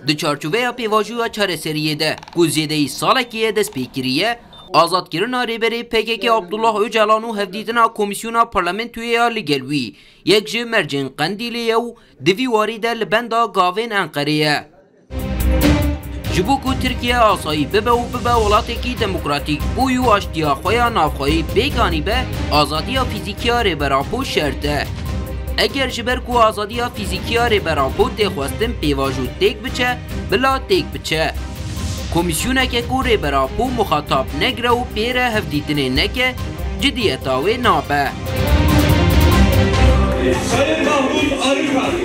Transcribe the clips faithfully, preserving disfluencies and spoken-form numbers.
Di çarçoveya pêvajoya çareseriyê de ku zêdeyî salekê ye dest pê kiriye, azadkirina rêberê P K K Abdullah Ocalan û hevdîtina Komîsyona Parlamentoyê ya li gel wî yek ji mercên Qendîlê ye û di vî warî de li benda gavên Enqerê ye. Ji bo ku Tirkiye asayî bibe û bibe welatekî demokratîk, boy û aştiya xwe ya navxweyî pêk anîbe, azadiya fîzîkî ya Rêber Apo şert e. Eger ji ber ku azadiya fîzîkî ya Rêber Apo tê xwestin pêvajo têk biçe, bila têk biçe. Komîsyoneke ku Rêber Apo muxatab negre û pê re hevdîtinê neke, cidiyeta wê nabe. Sayın Mahmut Arıkan.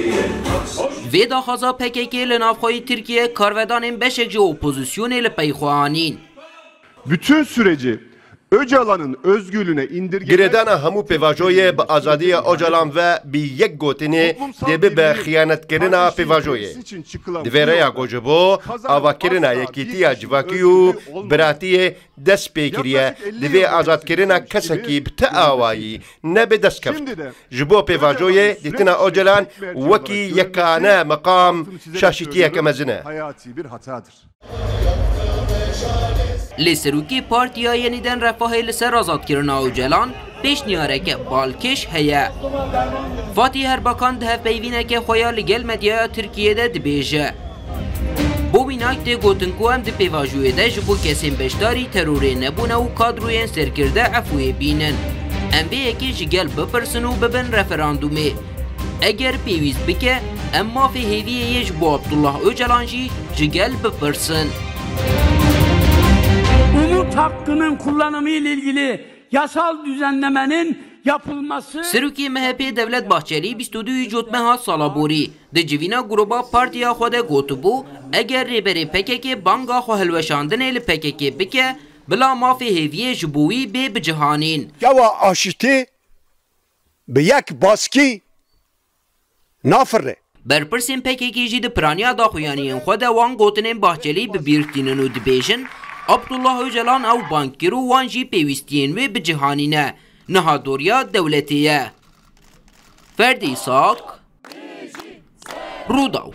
Vê daxwaza P K K li navxweyî Tirkiye karvedanên beşek ji opozisyonê li pey xwe anîn. Bütün süreci Öcalan'ın özgürlüğüne indirgemek Girêdana hemû pêvajoyê bi azadiya Ocalan ve bi yek gotinê dê bibe xiyanetkirina pêvajoyê. Di vê rêya ku ji bo avakirina yekîtiya civakî û biratiyê dest pê kiriye, divê azadkirina kesekî bi ti awayî nebe destkeft. Ji bo pêvajoyê dîtina Ocalan wekî yekane meqam şaşîtiyeke mezin e. Lê serokê Partiya Yenîden Refahê li ser azadkirina Ocalan pêşniyareke balkêş heye. Fatîh Erbakan di hevpeyvîneke xwe ya li gel medyaya Tirkiyê de dibêje, Bo mînak tê gotin ku em di pêvajoyê de ji bo kesên beşdarî terorê nebûne û kadroyên serkirde efûyê bînin. Em vê yekê ji gel bipirsin û bibin referandumê. Eger pêwîst bike, em mafê hêviyê yê ji bo Abdullah Ocalan jî ji gel bipirsin. Umut hakkının kullanımı ile ilgili yasal düzenlemenin yapılması Serokê M H P Devlet Bahçelî bîst û duyê Cotmeha sala borî di civîna grûba partiya xwe de gotibû, eger rêberê P K K banga xwe hilweşandinê li P K K bike, bila mafê hêviyê ji bo wî bê bicihanîn. Çawa aşitî bi yek baskî nafirre. Berpirsên P K K jî di piraniya daxuyaniyên xwe de wan gotinên Bahçelî bi bîr tînin û dibêjin, Abdullah Ocalan ew bang kir û wan jî pêwîstiyên wê bicihanîne. Niha doriya dewletê ye. Ferdî Îsak, Rûdaw.